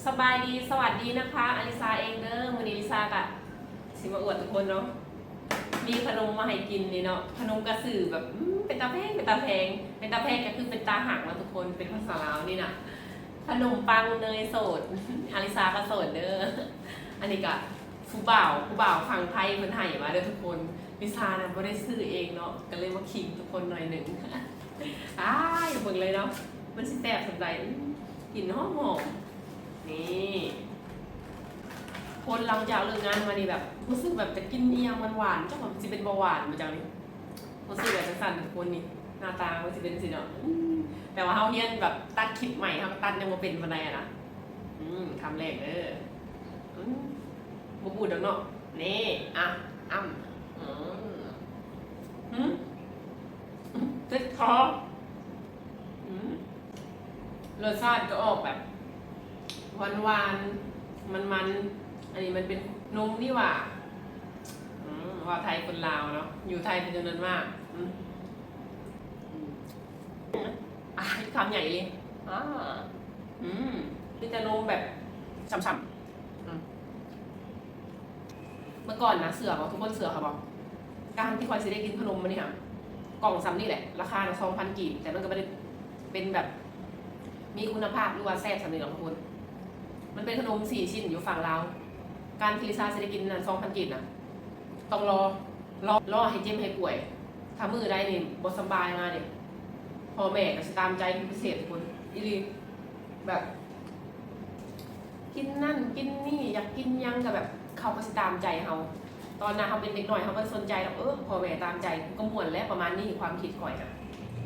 ສະບາຍດີ ສະຫວັດດີນະຄະ ອາລິຊາເອງເດີ. ມື້ນີ້ລິຊາກະຊິມາອວດທຸກຄົນເນາະ ມີຂະໜົມມາໃຫ້ກິນນີ້ເນາະ. ຂະໜົມກະຊື່ແບບ ອືມ ເປັນຕາແພງ ເປັນຕາແພງ ເປັນຕາແພງກະຄືເປັນຕາຮັກເນາະທຸກຄົນ ເປັນພາສາລາວນີ້ນະ. ຂະໜົມປັງເນີຍໂສດ ອາລິຊາກະໂສດເດີ. ອັນນີ້ກະຜູ້ບ່າວ ຜູ້ບ່າວຝັ່ງໄທເພິ່ນໃຫ້ມາເດີທຸກຄົນ. ລິຊານະບໍ່ໄດ້ຊື້ເອງເນາະ ກະເລີຍມາຂີງທຸກຄົນໜ້ອຍໜຶ່ງ. ອ້າຍ ເບິ່ງເລີຍເນາະ ມັນຊິແຊບສ່ຳໃດ. ອືມ ກິ່ນຫອມໆ ນີ້ ຄົນຫຼັງຈາກເລີກງານມານີ້ແບບ ຮູ້ສຶກແບບຈະກິນອີ່ຫຍັງຫວານໆ ຈັກວ່າມັນຊິເປັນເບົາຫວານບໍ່ຈັກນີ້. ຮູ້ສຶກວ່າຈັ່ງຊັ້ນທຸກຄົນນີ້ ໜ້າຕາມັນຊິເປັນຈັ່ງຊີ້ເນາະ. ອືມ ແຕ່ວ່າເຮົາຮຽນແບບຕັດຄລິບໃໝ່ ເຮົາກະຕັດຍັງບໍ່ເປັນປານໃດຫັ້ນນະ. ອືມ ຄຳແລກເດີ. ອືມ ບໍ່ບູດດອກເນາະ. ນີ້ ອ່ະ ອ້ຳ ອືມ ຫືມ ຕິດຄໍ. ອືມ ລົດຊາດກະອອກແບບຫວານໆ ມັນໆ. ອັນນີ້ມັນເປັນນົມນີ້ຫວ່າ. ອືມ ເວົ້າໄທຄົນລາວເນາະ ຢູ່ໄທເປັນຈຳນວນມາກ. ອືມ ອືມ ອ່າ ຄຳໃຫຍ່ອີ່ຫຼີ. ອ່າ ອືມ ມີແຕ່ນົມແບບຊ່ຳໆ. ອືມ ເມື່ອກ່ອນນະ ເຊື່ອບໍ່? ທຸກຄົນເຊື່ອເຂົາບໍ່? ການທີ່ຂ້ອຍຊິໄດ້ກິນຂະໜົມອັນນີ້ຫະ ກ່ອງຊ່ຳນີ້ແຫຼະ ລາຄານະສອງພັນກີບ ແຕ່ມັນກະບໍ່ໄດ້ເປັນແບບມີຄຸນນະພາບ ຫຼືວ່າແຊບຊ່ຳນີ້ດອກທຸກຄົນ. ມັນເປັນຂະໜົມສີ່ຊິ້ນຢູ່ຝັ່ງລາວ. ການທີ່ລິຊາຊິໄດ້ກິນນັ້ນ ສອງພັນກີບນະ ຕ້ອງລໍ ລໍ ລໍໃຫ້ເຈັບໃຫ້ປ່ວຍ. ຖ້າມື້ໃດນີ້ບໍ່ສະບາຍມາເດ ພໍ່ແມ່ກະຊິຕາມໃຈເປັນພິເສດທຸກຄົນ ອີ່ຫຼີ. ແບບ ກິນນັ້ນກິນນີ້ ຢາກກິນຫຍັງກະແບບ ເຂົາກະຊິຕາມໃຈເຮົາ. ຕອນນັ້ນເຮົາເປັນເດັກນ້ອຍ ເຮົາບໍ່ໄດ້ສົນໃຈດອກ. ເອີ ພໍ່ແມ່ຕາມໃຈ ກະມ່ວນແຫຼະ ປະມານນີ້ ຄວາມຄິດຂ້ອຍນະ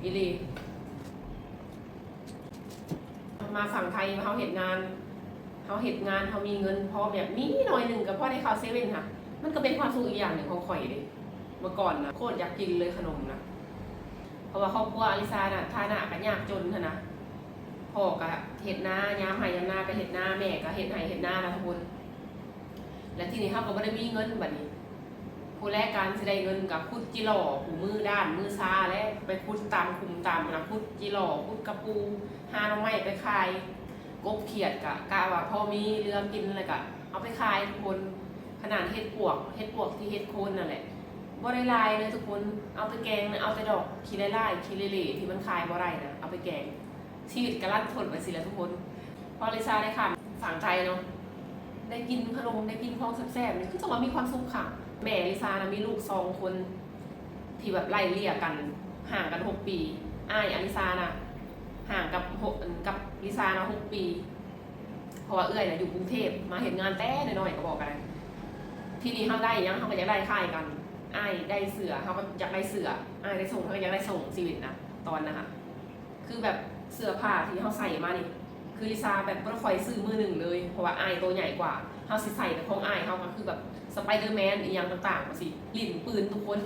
ອີ່ຫຼີ. ມາຝັ່ງໄທ ເຮົາເຮັດງານ ເຮົາເຮັດງານ ເຮົາມີເງິນພໍແບບ ມີໜ້ອຍໜຶ່ງກະພໍໄດ້ເຂົ້າເຊເວັ່ນຫັ້ນ ມັນກະເປັນຄວາມສຸກອີກຢ່າງໜຶ່ງຂອງຂ້ອຍເດ. ເມື່ອກ່ອນນະ ໂຄດຢາກກິນເລີຍຂະໜົມນະ ເພາະວ່າຄອບຄົວອາລິຊານະ ຖານະກະຍາກຈົນຫັ້ນນະ. ພໍ່ກະເຮັດນາ ຍາມໄຮ່ຍາມນາກະເຮັດນາ ແມ່ກະເຮັດໄຮ່ເຮັດນານະທຸກຄົນ. ແລະ ທີນີ້ເຮົາກະບໍ່ໄດ້ມີເງິນບາດນີ້ ຜູ້ແລການຊິໄດ້ເງິນກະຂຸດຈິຫຼໍ່ ຜູ້ມືດ້ານມືຊາແຫຼະ ໄປຂຸດຕາມຂຸມຕາມຫັ້ນນະ ຂຸດຈິຫຼໍ່ ຂຸດກະປູ ຫາໜໍ່ໄມ້ໄປຂາຍ. ກົບຂຽດກະ ກະວ່າພໍມີເຫຼືອກິນ ແລ້ວກະເອົາໄປຂາຍທຸກຄົນ. ຂະໜາດເຫັດປວກ ເຫັດປວກທີ່ເຫັດໂຄນນັ້ນແຫຼະ ບໍ່ໄດ້ຫຼາຍເລີຍທຸກຄົນ ເອົາໄປແກງນະ ເອົາແຕ່ດອກຂີ້ລ້າຍໆ ຂີ້ເລໆ ທີ່ມັນຂາຍບໍ່ໄດ້ນະ ເອົາໄປແກງ. ຊີວິດກະລັນທົນໄປຊີ້ແຫຼະທຸກຄົນ. ພໍລິຊາໄດ້ຂ້າມຝັ່ງໄທເນາະ ໄດ້ກິນຂະໜົມ ໄດ້ກິນຂອງແຊບໆ ນີ້ຄືຈັ່ງວ່າມີຄວາມສຸກຄັກ. ແມ່ລິຊານະມີລູກສອງຄົນ ທີ່ແບບໄລ່ເລ່ຍກັນ ຫ່າງກັນຫົກປີ. ອ້າຍອາລິຊານະ ຫ່າງກັບ ກັບລິຊານະຫົກປີ ເພາະວ່າເອື້ອຍນະຢູ່ກຸງເທບ ມາເຮັດງານແຕ່ນ້ອຍໆ ກະບອກກັນ. ທີນີ້ເຮົາໄດ້ຫຍັງ ເຮົາກະຢາກໄດ້ຄ້າຍກັນ. ອ້າຍໄດ້ເສື້ອ ເຮົາກະຢາກໄດ້ເສື້ອ ອ້າຍໄດ້ສົ້ງ ເຮົາກະຢາກໄດ້ສົ້ງ. ຊີວິດນະ ຕອນນັ້ນຫັ້ນ ຄືແບບເສື້ອຜ້າທີ່ເຮົາໃສ່ມານີ້ ຄືລິຊາແບບບໍ່ຄ່ອຍຊື້ມື້ໜຶ່ງເລີຍ ເພາະວ່າອ້າຍໂຕໃຫຍ່ກວ່າ. ເຮົາຊິໃສ່ແຕ່ຂອງອ້າຍເຮົາ ກະຄືແບບສະໄປເດີແມນອີ່ຫຍັງຕ່າງໆ ຈັ່ງຊີ້. ຫຼິ້ນປືນທຸກຄົນ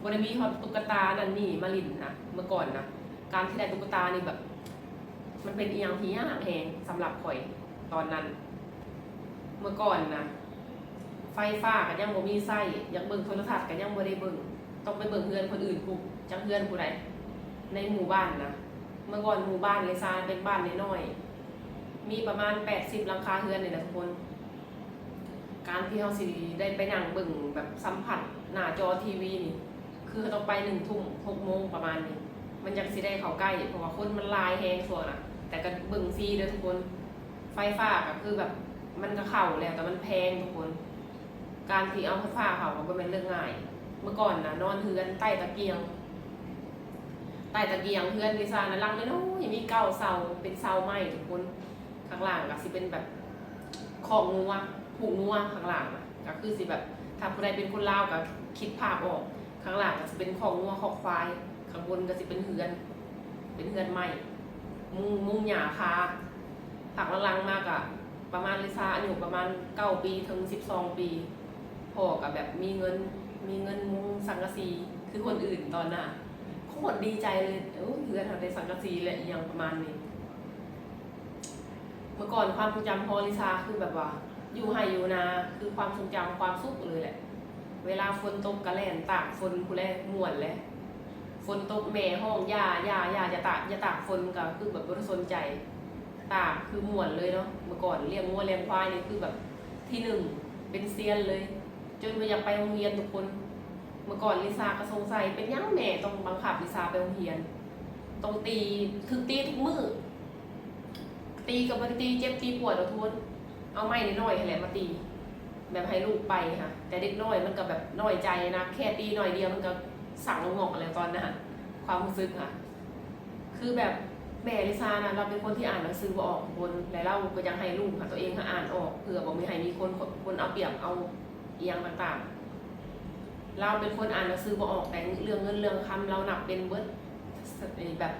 ບໍ່ໄດ້ມີຮອດຕຸກກະຕານັ້ນນີ້ມາຫຼິ້ນນະ. ເມື່ອກ່ອນນະ ການທີ່ໄດ້ຕຸກກະຕານີ້ແບບ ມັນເປັນອີ່ຫຍັງທີ່ຍາກແຮງສຳລັບຂ້ອຍຕອນນັ້ນ. ເມື່ອກ່ອນນະ ໄຟຟ້າກະຍັງບໍ່ມີໃຊ້ ຢາກເບິ່ງໂທລະທັດກະຍັງບໍ່ໄດ້ເບິ່ງ ຕ້ອງໄປເບິ່ງເຮືອນຄົນອື່ນພຸ້ນ ຈັກເຮືອນຜູ້ໃດໃນໝູ່ບ້ານນະ. ເມື່ອກ່ອນໝູ່ບ້ານລິຊາເປັນບ້ານນ້ອຍໆ ມີປະມານແປດສິບຫຼັງຄາເຮືອນນີ້ແຫຼະທຸກຄົນ. ການທີ່ເຮົາຊິໄດ້ໄປນັ່ງເບິ່ງແບບສຳຜັດໜ້າຈໍທີວີນີ້ ຄືເຮົາຕ້ອງໄປໜຶ່ງທຸ່ມ ຫົກໂມງປະມານນີ້ ມັນຈັ່ງຊິໄດ້ເຂົ້າໃກ້ ເພາະວ່າຄົນມັນຫຼາຍແຮງຊ່ວງນະ. ແຕ່ກະເບິ່ງຟຣີເດີທຸກຄົນ. ໄຟຟ້າກະຄືແບບ ມັນກະເຂົ້າແຫຼະ ແຕ່ມັນແພງທຸກຄົນ. ການທີ່ເອົາໄຟຟ້າເຂົ້າກະບໍ່ແມ່ນເລື່ອງງ່າຍ. ເມື່ອກ່ອນນະ ນອນເຮືອນໃຕ້ຕະກຽງ ໃຕ້ຕະກຽງເຮືອນລິຊານະ ຫຼັງນ້ອຍໆ ມີເກົ້າເສົາ ເປັນເສົາໄມ້ທຸກຄົນ. ຂ້າງລ່າງກະຊິເປັນແບບ ຄອກງົວ ຜູກງົວຂ້າງລ່າງນະ. ກະຄືຊິແບບ ຖ້າຜູ້ໃດເປັນຄົນລາວກະຄິດພາບອອກ ຂ້າງລ່າງກະຊິເປັນຄອກງົວຄອກຄວາຍ ຂ້າງບົນກະຊິເປັນເຮືອນ ເປັນເຮືອນໄມ້ ມຸງ ມຸງຫຍ້າຄາ. ພັກຫຼັງໆມາກະ ປະມານລິຊາອາຍຸປະມານເກົ້າປີເຖິງສິບສອງປີ ພໍ່ກະແບບມີເງິນ ມີເງິນມຸງສັງກະສີຄືຄົນອື່ນຕອນນັ້ນ. ໂຄດດີໃຈເລີຍ ໂອ້ ເຮືອນເຮົາໄດ້ສັງກະສີແລະ ອີ່ຫຍັງປະມານນີ້. ເມື່ອກ່ອນຄວາມຊົງຈຳພໍ່ລິຊາຄືແບບວ່າ ຢູ່ໄຮ່ຢູ່ນາ ຄືຄວາມຊົງຈຳຄວາມສຸກເລີຍແຫຼະ. ເວລາຝົນຕົກກະແລ່ນຕາກຝົນພຸ້ນແຫຼະ ມ່ວນແຫຼະ. ຝົນຕົກແມ່ຮ້ອງ ຢ່າ ຢ່າ ຢ່າ ຢ່າຕາກ ຢ່າຕາກຝົນ ກະຄືແບບບໍ່ໄດ້ສົນໃຈ. ຕ ກະຄືມ່ວນເລີຍເນາະ. ເມື່ອກ່ອນລ້ຽງງົວລ້ຽງຄວາຍນີ້ຄືແບບທີໜຶ່ງ ເປັນຊຽນເລີຍ ຈົນບໍ່ຢາກໄປໂຮງຮຽນທຸກຄົນ. ເມື່ອກ່ອນລິຊາກໍສົງໄສ ເປັນຫຍັງແມ່ຕ້ອງບັງຄັບລິຊາໄປໂຮງຮຽນ, ຕ້ອງຕີ, ຖືກຕີທຸກມື້. ຕີກໍບໍ່ໄດ້ຕີເຈັບຕີປວດດອກທຸກຄົນ, ເອົາໄມ້ນ້ອຍໆຫັ້ນແຫຼະມາຕີ ແບບໃຫ້ລູກໄປຫັ້ນ. ແຕ່ເດັກນ້ອຍມັນກໍແບບນ້ອຍໃຈນະ, ແຄ່ຕີໜ້ອຍດຽວມັນກໍສັງງອກແລ້ວຕອນນັ້ນ, ຄວາມຮູ້ສຶກຫັ້ນ. ຄືແບບແມ່ລິຊານະ ລາວເປັນຄົນທີ່ອ່ານໜັງສືບໍ່ອອກທຸກຄົນ, ແລະລາວກໍຢາກໃຫ້ລູກຫັ້ນ ຕົວເອງຫັ້ນອ່ານອອກ ເພື່ອບໍ່ມີ ໃຫ້ມີຄົນ ຄົນເອົາປຽບເອົາອີ່ຫຍັງຕ່າງໆ. ລາວເປັນຄົນອ່ານໜັງສືບໍ່ອອກ, ແຕ່ເລື່ອງເງິນເລື່ອງຄຳລາວນັບເປັນເບິດ. ແບບ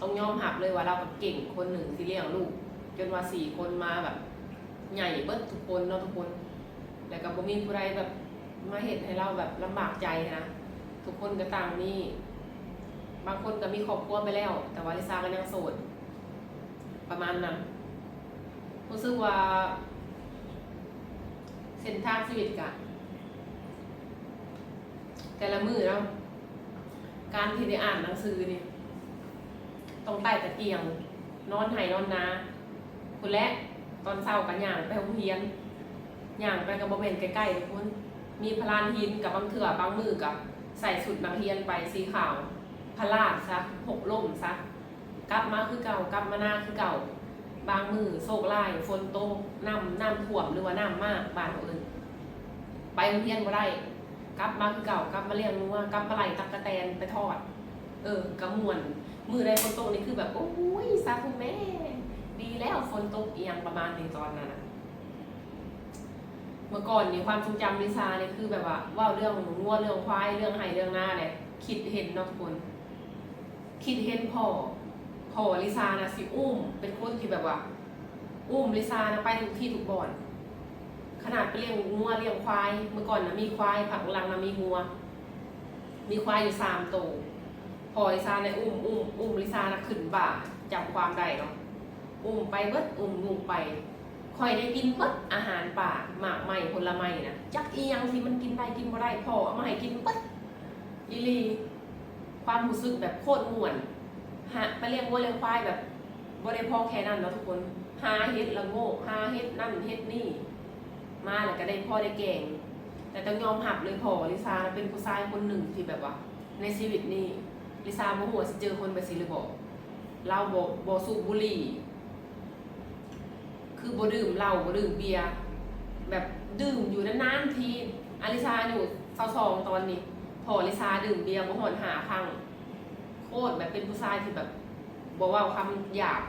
ຕ້ອງຍອມຮັບເລີຍວ່າລາວກໍເກັ່ງຄົນໜຶ່ງທີ່ລ້ຽງລູກ ຈົນວ່າສີ່ຄົນມາແບບໃຫຍ່ເບິດທຸກຄົນເນາະທຸກຄົນ. ແລ້ວກໍບໍ່ມີຜູ້ໃດແບບມາເຮັດໃຫ້ລາວແບບລຳບາກໃຈນະ, ທຸກຄົນກໍຕ່າງມີ, ບາງຄົນກໍມີຄອບຄົວໄປແລ້ວ ແຕ່ວ່າລິຊາກໍຍັງໂສດ ປະມານນັ້ນ. ຮູ້ສຶກວ່າເສັ້ນທາງຊີວິດກະ ແຕ່ລະມື້ເນາະ, ການທີ່ໄດ້ອ່ານໜັງສືນີ້ ຕ້ອງໄຕ່ຕະກຽງ ນອນໄຮ່ນອນນາພຸ້ນແຫຼະ. ຕອນເຊົ້າກໍຍ່າງໄປໂຮງຮຽນ, ຍ່າງໄປກໍບໍ່ແມ່ນໃກ້ໆດອກພຸ້ນ, ມີພະລານຫີນ, ກັບບາງເທື່ອບາງມື້ກໍໃສ່ຊຸດນັກຮຽນໄປສີຂາວ, ພະລາດຊະ, ຫົກລົ້ມຊະ. ກັບມາຄືເກົ່າ, ກັບມານາຄືເກົ່າ. ບາງມື້ໂຊກຮ້າຍ ຝົນຕົກ, ນ້ຳ, ນ້ຳຖ້ວມ ຫຼືວ່ານ້ຳມາກ ບ້ານເຮົາເອີ້ນ, ໄປໂຮງຮຽນບໍ່ໄດ້. ກັບມາຄືເກົ່າ, ກັບມາລ້ຽງງົວ, ກັບມາໄລ່ຕັກກະແຕນໄປທອດ. ເອີ ກໍມ່ວນ. ມື້ໃດຝົນຕົກນີ້ຄືແບບ ໂອ້ຍ ສາທຸແມ່, ດີແລ້ວຝົນຕົກ ອີ່ຫຍັງປະມານນີ້ຕອນນັ້ນນະ. ເມື່ອກ່ອນນີ້ຄວາມຊົງຈຳລິຊານີ້ຄືແບບວ່າ ເວົ້າເລື່ອງງົວເລື່ອງຄວາຍ ເລື່ອງໄຮ່ເລື່ອງນາແຫຼະ, ຄິດເຫັນເນາະທຸກຄົນ. ຄິດເຫັນພໍ່, ພໍ່ລິຊານະຊິອຸ້ມ, ເປັນຄົນທີ່ແບບວ່າ ອຸ້ມລິຊານະໄປທຸກທີ່ທຸກບ່ອນ. ຂະໜາດໄປລ້ຽງງົວລ້ຽງຄວາຍ, ເມື່ອກ່ອນນະມີຄວາຍ, ພັກຫຼັງນະມີງົວ, ມີຄວາຍຢູ່ສາມໂຕ. ພໍ່ລິຊານະອຸ້ມ, ອຸ້ມ, ອຸ້ມລິຊານະຂຶ້ນບ່າ, ຈຳຄວາມໄດ້ເນາະ, ອຸ້ມໄປເບິດ, ອຸ້ມລູກໄປ. ຂ້ອຍໄດ້ກິນເບິດອາຫານປ່າ, ໝາກໄມ້, ຜົນລະໄມ້ນະ, ຈັກອີ່ຫຍັງທີ່ມັນກິນໄດ້ກິນບໍ່ໄດ້, ພໍ່ເອົາມາໃຫ້ກິນເບິດ. ອີ່ຫຼີ, ຄວາມຮູ້ສຶກແບບໂຄດມ່ວນ. ຫາ ໄປລ້ຽງງົວລ້ຽງຄວາຍແບບບໍ່ໄດ້ພໍແຄ່ນັ້ນເນາະທຸກຄົນ, ຫາເຮັດລະໂງກ, ຫາເຮັດນັ້ນເຮັດນີ້, ມາແລ້ວກໍໄດ້ພໍໄດ້ແກງ. ແຕ່ຕ້ອງຍອມຮັບເລີຍ, ພໍ່ລິຊາເປັນຜູ້ຊາຍຄົນໜຶ່ງທີ່ແບບວ່າ ໃນຊີວິດນີ້ ລິຊາບໍ່ຮູ້ວ່າຊິເຈີຄົນແບບຊີ້ຫຼືບໍ່. ລາວບໍ່ ບໍ່ສູບບຸຫຼີ່, ຄືບໍ່ດື່ມເຫຼົ້າ ບໍ່ດື່ມເບຍ, ແບບດື່ມຢູ່ນານໆທີ. ອາລິຊາອາຍຸຊາວສອງຕອນນີ້, ພໍ່ລິຊາດື່ມເບຍບໍ່ຮອດຫ້າຄັ້ງ. ໂຄດແບບເປັນຜູ້ຊາຍທີ່ແບບບໍ່ເວົ້າຄຳຫຍາບ,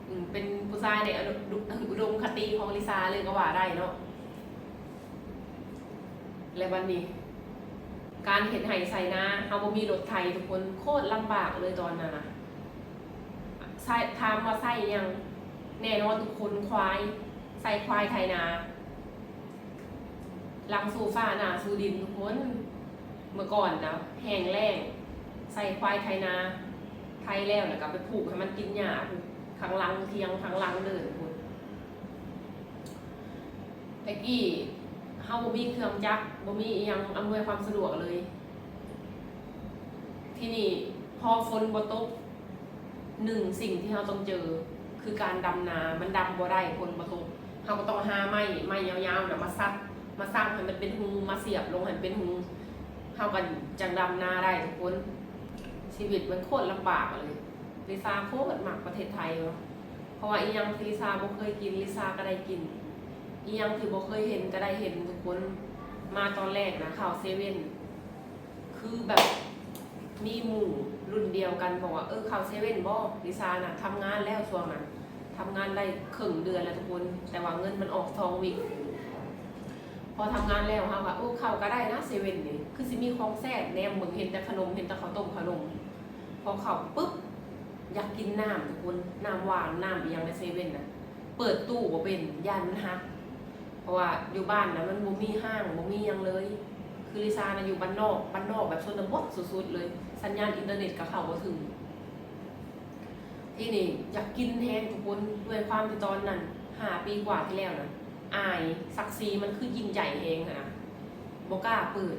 ອືມ ເປັນຜູ້ຊາຍໃນອຸດົມຄະຕິຂອງລິຊາເລີຍກໍວ່າໄດ້ເນາະ. ແລະບັດນີ້ ການເຮັດໄຮ່ໄຖນາ ເຮົາບໍ່ມີລົດໄຖທຸກຄົນ, ໂຄດລຳບາກເລີຍຕອນນັ້ນນະ. ໃຊ້ ຖາມວ່າໃຊ້ຫຍັງ? ແນ່ນອນທຸກຄົນ, ຄວາຍ, ໃຊ້ຄວາຍໄຖນາ. ຫຼັງສູ່ຟ້າໜ້າສູ່ດິນທຸກຄົນ. ເມື່ອກ່ອນນະແຫ້ງແລ້ງ ໃຊ້ຄວາຍໄຖນາ, ໄຖແລ້ວລະກະໄປຜູກໃຫ້ມັນກິນຫຍ້າ ຂ້າງຫຼັງຖຽງ ຂ້າງຫຼັງເດີ່ນພຸ້ນ. ແຕ່ກີ້ເຮົາບໍ່ມີເຄື່ອງຈັກ ບໍ່ມີອີ່ຫຍັງອຳນວຍຄວາມສະດວກເລີຍ. ທີນີ້ພໍຝົນບໍ່ຕົກ ໜຶ່ງສິ່ງທີ່ເຮົາຕ້ອງເຈີຄືການດຳນາ, ມັນດຳບໍ່ໄດ້ ຝົນບໍ່ຕົກ. ເຮົາກໍຕ້ອງຫາໄມ້ ໄມ້ຍາວໆນະມາສັກ ມາສັກໃຫ້ມັນເປັນຮູ ມາສຽບລົງໃຫ້ມັນເປັນຮູ ເຮົາກໍຈັ່ງດຳນາໄດ້ທຸກຄົນ. ຊີວິດມັນໂຄດລຳບາກເລີຍ. ລິຊາໂຄດມັກປະເທດໄທເນາະ ເພາະວ່າອີ່ຫຍັງທີ່ລິຊາບໍ່ເຄີຍກິນ ລິຊາກໍໄດ້ກິນ, ອີ່ຫຍັງທີ່ບໍ່ເຄີຍເຫັນກໍໄດ້ເຫັນທຸກຄົນ. ມາຕອນແລກນະ ເຂົ້າເຊເວັ່ນ ຄືແບບມີໝູ່ລຸ້ນດຽວກັນບອກວ່າ ເອີ ເຂົ້າເຊເວັ່ນບໍ່? ລິຊານະທຳງານແລ້ວຊ່ວງນັ້ນ ທຳງານໄດ້ເຄິ່ງເດືອນແລ້ວທຸກຄົນ, ແຕ່ວ່າເງິນມັນອອກສອງວິກ. ພໍທຳງານແລ້ວເຮົາວ່າ ໂອ້ ເຂົ້າກໍໄດ້ນະເຊເວັ່ນນີ້ ຄືຊິມີຂອງແຊບ. ແນມເບິ່ງເຫັນແຕ່ຂະໜົມ ເຫັນແຕ່ເຂົ້າຕົ້ມເຂົ້າໜົມ. ພໍເຂົ້າປຶບ ຢາກກິນນ້ຳທຸກຄົນ, ນ້ຳຫວານ ນ້ຳອີ່ຫຍັງໃນເຊເວັ່ນນະ ເປີດຕູ້ບໍ່ເປັນ ຢ້ານມັນຫັກ. ເພາະວ່າຢູ່ບ້ານນະມັນບໍ່ມີຫ້າງ ບໍ່ມີຫຍັງເລີຍ. ຄືລິຊານະຢູ່ບ້ານນອກ ບ້ານນອກແບບຊົນນະບົດສຸດໆເລີຍ, ສັນຍານອິນເຕີເນັດກໍເຂົ້າບໍ່ເຖິງ. ທີນີ້ຢາກກິນແຮງທຸກຄົນ, ດ້ວຍຄວາມທີ່ຕອນນັ້ນ ຫ້າປີກວ່າທີ່ແລ້ວນະ ອາຍ ສັກສີມັນຄືຍິ່ງໃຫຍ່ແຮງຫັ້ນນະ ບໍ່ກ້າເປີດ.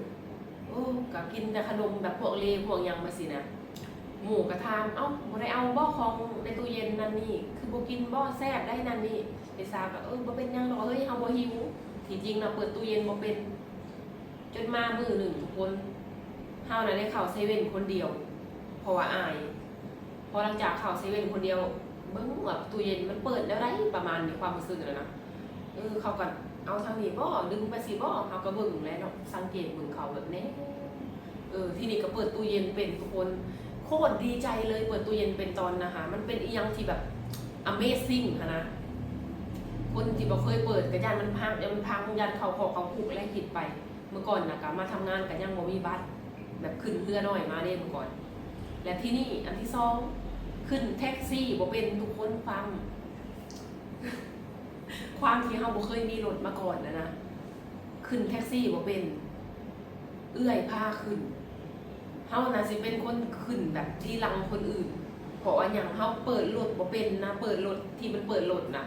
ໂອ້ ກໍກິນແຕ່ຂະໜົມແບບພວກເລພວກຫຍັງໄປຊີ້ນະ. ໝູ່ກໍຖາມ ເອົ້າ ບໍ່ໄດ້ເອົາບໍ່ຂອງໃນຕູ້ເຢັນນັ້ນນີ້ ຄືບໍ່ກິນບໍ່ ແຊບໄດ໋ນັ້ນນີ້. ລິຊາກໍ ເອີ ບໍ່ເປັນຫຍັງດອກເຮີ້ຍ ເຮົາບໍ່ຫິວ. ທີ່ຈິງນະເປີດຕູ້ເຢັນບໍ່ເປັນ ຈົນມາມື້ໜຶ່ງທຸກຄົນ ເຮົານະໄດ້ເຂົ້າເຊເວັ່ນຄົນດຽວ ເພາະວ່າອາຍ. ພໍຫຼັງຈາກເຂົ້າເຊເວັ່ນຄົນດຽວ ເບິ່ງວ່າຕູ້ເຢັນມັນເປີດແນວໃດ ປະມານນີ້ ຄວາມຮູ້ສຶກນະນະ. ເອີ ເຂົາກໍເອົາທາງນີ້ບໍ່ ດຶງໄປຊີ້ບໍ່ ເຮົາກໍເບິ່ງແຫຼະເນາະ ສັງເກດເບິ່ງເຂົາແບບແນມ. ເອີ ທີນີ້ກໍເປີດຕູ້ເຢັນເປັນທຸກຄົນ ໂຄດດີໃຈເລີຍ ເປີດຕູ້ເຢັນເປັນຕອນນະຫະ ມັນເປັນອີ່ຫຍັງທີ່ແບບ amazing ຫັ້ນນະ. ຄົນທີ່ບໍ່ເຄີຍເປີດກໍຢ້ານມັນພັງ ຢ້ານມັນພັງ ຢ້ານເຂົ້າຄອກເຂົ້າຄຸກ ແລະຄິດໄປ. ເມື່ອກ່ອນນະ ກໍມາທຳງານກໍຍັງບໍ່ມີບັດ ແບບຂຶ້ນເຮືອນ້ອຍມາເດ້ເມື່ອກ່ອນ. ແລະທີນີ້ອັນທີສອງ ຂຶ້ນແທັກຊີບໍ່ເປັນ ທຸກຄົນຟັງ ຄວາມທີ່ເຮົາບໍ່ເຄີຍມີລົດມາກ່ອນນະນະ ຂຶ້ນແທັກຊີບໍ່ເປັນ ເອື້ອຍພາຂຶ້ນ. ເຮົານະຊິເປັນຄົນຂຶ້ນແບບທີຫຼັງຄົນອື່ນ ເພາະວ່າຫຍັງ ເຮົາເປີດລົດບໍ່ເປັນນະ ເປີດລົດທີ່ມັນເປີດລົດນະ.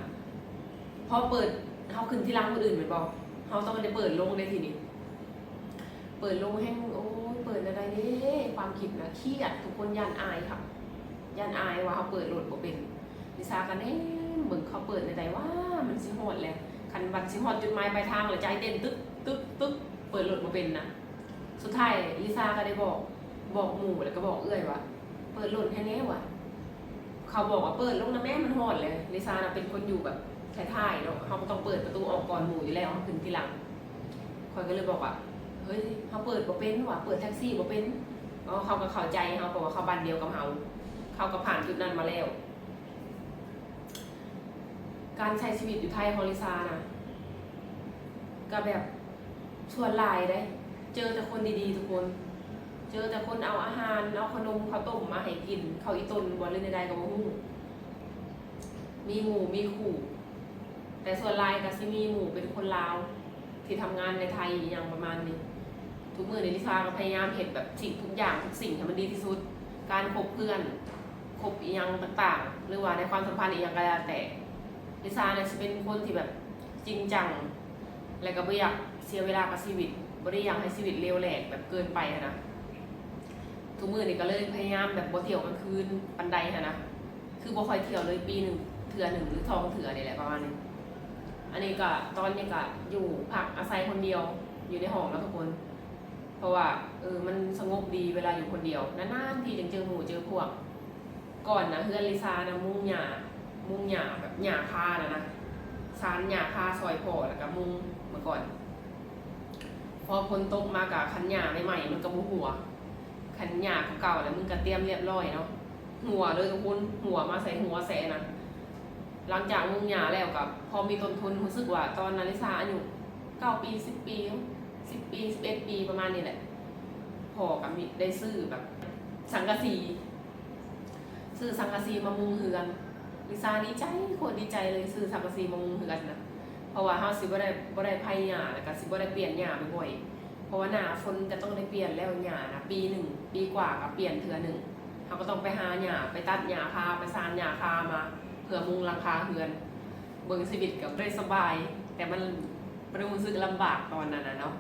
ພໍເປີດ ເຮົາຂຶ້ນທີຫຼັງຄົນອື່ນແມ່ນບໍ່ ເຮົາຕ້ອງໄດ້ເປີດລົງເດ້ທີນີ້. ເປີດລົງແຮງ ໂອ້ຍ ເປີດແນວໃດເດ້ ຄວາມຄິດນະ ຄຽດ ທຸກຄົນຢ້ານອາຍຄັກ ຢ້ານອາຍວ່າເຮົາເປີດລົດບໍ່ເປັນ. ລິຊາກໍແນມເບິ່ງເຂົາເປີດແນວໃດວ່າ ມັນຊິຮອດແລ້ວ ຄັນບັດຊິຮອດຈຸດໝາຍປາຍທາງແລ້ວ ໃຈເຕັ້ນຕຶກ ຕຶກ ຕຶກ ເປີດລົດບໍ່ເປັນນະ. ສຸດທ້າຍລິຊາກໍໄດ້ບອກ ບອກໝູ່ ແລ້ວກໍບອກເອື້ອຍວ່າ ເປີດລົດໃຫ້ແດ່ວ່າ ເຂົາບອກວ່າ ເປີດລົງນະແມ່ ມັນຮອດແລ້ວ. ລິຊານະເປັນຄົນຢູ່ແບບທ້າຍໆເນາະ ເຮົາກໍຕ້ອງເປີດປະຕູອອກກ່ອນໝູ່ຢູ່ແລ້ວ ເຮົາຂຶ້ນທີຫຼັງ. ຂ້ອຍກໍເລີຍບອກວ່າ ເຮີ້ຍ ເຮົາເປີດບໍ່ເປັນຫວາ ເປີດແທັກຊີບໍ່ເປັນ. ເຂົາກໍເຂົ້າໃຈເຮົາ ເພາະວ່າເຂົາບ້ານດຽວກັບເຮົາ ເຂົາກໍຜ່ານຈຸດນັ້ນມາແລ້ວ. ການໃຊ້ຊີວິດຢູ່ໄທຂອງລິຊານະ ກໍແບບ ສ່ວນຫຼາຍເດ້ ເຈີແຕ່ຄົນດີໆທຸກຄົນ ເຈີແຕ່ຄົນເອົາອາຫານ ເອົາຂະໜົມເຂົ້າຕົ້ມມາໃຫ້ກິນ ເຂົ້າອີ່ຕົນບໍ່ ຫຼືແນວໃດກໍບໍ່ຮູ້ ມີໝູ່ມີຄູ່. ແຕ່ສ່ວນຫຼາຍກໍຊິມີໝູ່ເປັນຄົນລາວ ທີ່ທຳງານໃນໄທ ອີ່ຫຍັງປະມານນີ້. ທຸກມື້ນີ້ລິຊາກໍພະຍາຍາມເຮັດແບບສິ່ງທຸກຢ່າງ ທຸກສິ່ງໃຫ້ມັນດີທີ່ສຸດ ການຄົບເພື່ອນ ຄົບອີ່ຫຍັງຕ່າງໆ ຫຼືວ່າໃນຄວາມສຳພັນອີ່ຫຍັງກໍແລ້ວແຕ່ ລິຊານະຊິເປັນຄົນທີ່ແບບຈິງຈັງ ແລະກໍບໍ່ຢາກເສຍເວລາກັບຊີວິດ ບໍ່ໄດ້ຢາກໃຫ້ຊີວິດເຫຼວແຫຼກແບບເກີນໄປຫັ້ນນະ. ທຸກມື້ນີ້ກໍເລີຍພະຍາຍາມແບບບໍ່ທ່ຽວກາງຄືນປານໃດຫັ້ນນະ ຄືບໍ່ຄ່ອຍທ່ຽວເລີຍ ປີໜຶ່ງເທື່ອໜຶ່ງ ຫຼືສອງເທື່ອນີ້ແຫຼະ ປະມານນີ້. ອັນນີ້ກໍ ຕອນນີ້ກໍຢູ່ພັກອາໄສຄົນດຽວຢູ່ໃນຫ້ອງເນາະທຸກຄົນ ເພາະວ່າ ເອີ ມັນສະຫງົບດີເວລາຢູ່ຄົນດຽວ ນານໆທີຈຶ່ງເຈີໝູ່ເຈີພວກ. ກ່ອນນະ ເຮືອນລິຊານະມຸງຫຍ້າ ມຸງຫຍ້າແບບຫຍ້າຄານະນະ ຊານຫຍ້າຄາຊ່ອຍພໍ່ ແລ້ວກະມຸງເມື່ອກ່ອນ. ພໍຝົນຕົກມາກະ ຄັນຫຍ້າໃໝ່ໆມັນກະບໍ່ຮົ່ວ ຄັນຫຍ້າເກົ່າໆແລ້ວມັນກະຕຽມລຽບຮ້ອຍເນາະ ຮົ່ວເລີຍທຸກຄົນ ຮົ່ວມາໃສ່ຫົວແຊະນະ. ຫຼັງຈາກມຸງຫຍ້າແລ້ວກະພໍມີຕົ້ນທຶນ ຮູ້ສຶກວ່າຕອນນັ້ນລິຊາອາຍຸເກົ້າປີ ສິບປີ ສິບປີ ສິບເອັດປີ ປະມານນີ້ແຫຼະ ພໍ່ກະມີ ໄດ້ຊື້ແບບສັງກະສີ ຊື້ສັງກະສີມາມຸງເຮືອນ. ລິຊາດີໃຈ ໂຄດດີໃຈເລີຍ ຊື້ສັງກະສີມາມຸງເຮືອນນະ ເພາະວ່າເຮົາຊິບໍ່ໄດ້ ບໍ່ໄດ້ໄພຫຍ້າ ແລ້ວກະຊິບໍ່ໄດ້ປ່ຽນຫຍ້າບ່ອຍໆ ເພາະວ່າໜ້າຝົນກະຕ້ອງໄດ້ປ່ຽນແລ້ວ ຫຍ້ານະປີໜຶ່ງ ປີກວ່າກະປ່ຽນເທື່ອໜຶ່ງ. ເຮົາກໍຕ້ອງໄປຫາຫຍ້າ ໄປຕັດຫຍ້າຄາ ໄປຊານຫຍ້າຄາມາ ເພື່ອມຸງຫຼັງຄາເຮືອນ. ເບິ່ງຊີວິດກໍບໍ່ໄດ້ສະບາຍ ແຕ່ມັນບໍ່ໄດ້ຮູ້ສຶກລຳບາກຕອນນັ້ນນະເນາະ.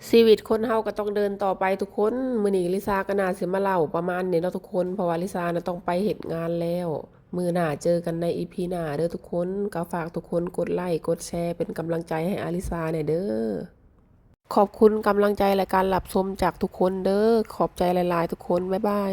ຊີວິດຄົນເຮົາກໍຕ້ອງເດີນຕໍ່ໄປທຸກຄົນ. ມື້ນີ້ລິຊາກໍໜ້າຊິມາເລົ່າປະມານນີ້ເນາະທຸກຄົນ ເພາະວ່າລິຊານະຕ້ອງໄປເຮັດງານແລ້ວ. ມື້ໜ້າເຈີກັນໃນອີພີໜ້າເດີທຸກຄົນ. ກໍຝາກທຸກຄົນກົດໄລ້ກົດແຊເປັນກຳລັງໃຈໃຫ້ອາລິຊາແດ່ເດີ. ຂອບຄຸນກຳລັງໃຈ ແລະ ການຮັບຊົມຈາກທຸກຄົນເດີ. ຂອບໃຈຫຼາຍໆທຸກຄົນ. ບາຍບາຍ.